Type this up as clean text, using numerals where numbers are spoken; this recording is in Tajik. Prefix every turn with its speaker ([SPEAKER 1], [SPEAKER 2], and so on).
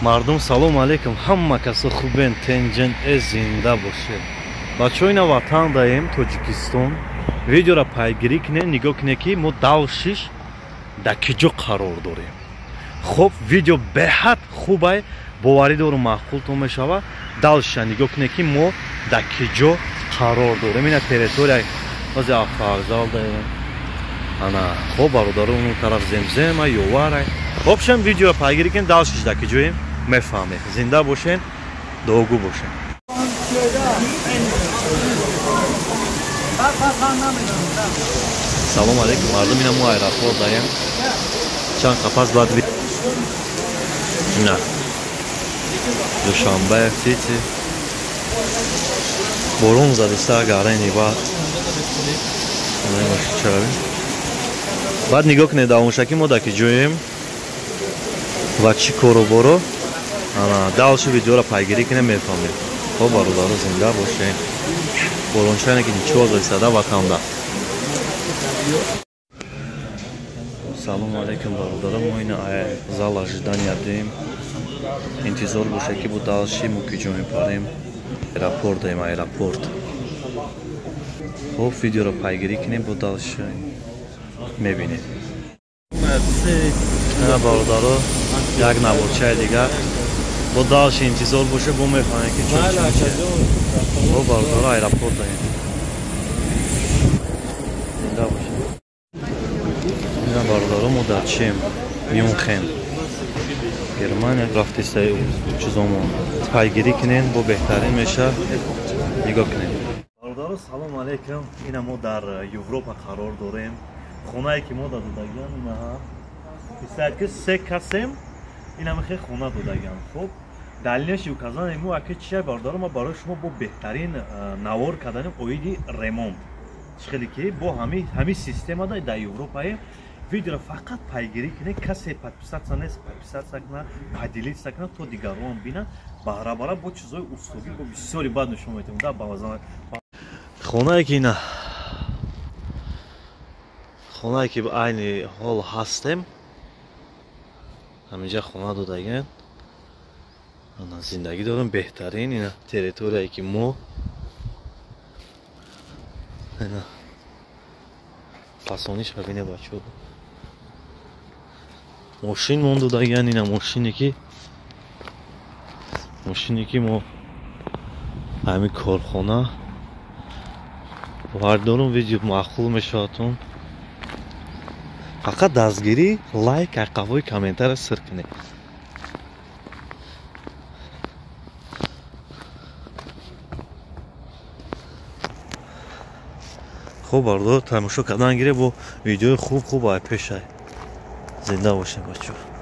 [SPEAKER 1] Мардум салом алейкум, ҳама касо хубен, тенҷен, зинда бошед. Бачаҳо, ина ватан даем, Тоҷикистон. Видеора пайгирӣ кунед, нигоҳ кунед, ки мо далшиш дар ки ҷо қарор дорем. Хуб, видео беҳад хубай, боварӣ дорум маъқултон мешавад. Далшиша нигоҳ кунед, ки мо дар ки ҷо қарор дорем. Ина территория баъзе автовокзал даем. Ана, хоб бародаро, он тараф Земзема, Ёварай. В общем, видео пайгирӣ кунед, далшиш дар ки ҷоем мефаҳмед. Зинда бошен, дуогӯ бошен. Салом алейкум, мардум, ина мо аэропорт даем. Чанд қапас баъд ина Душанбе Сити. Борон задиста гарени баъд. Баъд нигоҳ кунед, давоншаки мо дар ки ҷоем ва чӣ кору боро. Ана, далши видеоро пайгирӣ кунем, мефаҳмед. Хоб бародаро, зинда бошед. Борончайне ки ничего задисада ватанда. Салом алейкум, бародаро, мо ина зал ожидания дем. Интизор бошед, ки бо далши мо ки ҷо мепарем. Аэропорт даем, аэропорт. Хоб, видеоро пайгирӣ кунем, бо далши мебинем. Ина бародаро, як наворчаи дигар. Бо далши интизор боше, бо мефаҳмем, ки чӣ чӣ. Хоб бародаро, аэропорт даем. Зинда бошед. Ина бародаро, мо дар чием? Мюнхен, Германия. Рафтисаи чизомон пайгирӣ кунен, бо беҳтарин меша. Нигоҳ кунед. Бародаро, салом алейкум. Ина мо дар Европа қарор дорем. Хонае ки мо да додагиам, инаҳа писар ки се касем, ина мехе хона додагиам. Хоб, далелаш указани мо аки чия, бародаро, ма барои шумо бо беҳтарин навор карданем оиди ремонт. Чӣ хеле ки бо ҳами система дар Европаем. Видеоро фақат пайгирӣ кунед, касе подписаться нест, подписаться кунад, поделиться кунад, то дигарон бинанд. Баҳрабара бо чизои устогӣ бо бисёри бад нишон метавонем. Да бавазан хонае ки ина хонае ки айни ҳол ҳастем, ҳаминҷа хона додаган. Ана зиндагӣ дорем беҳтарин. Ина территорияе ки мо ина пасониш бибине, бачаҳо. Мошин мон додаган, ина мошине ки мо ҳамин корхона бовар дорум, видео маъқул мешавадтон. Фақат дастгирӣ, лайк, аққавои комментария сир кунед. Хуб бародаро, тамошо кардан гире, бо видеои хуб хуб ай пешай. Зинда бошем, бачаҳо.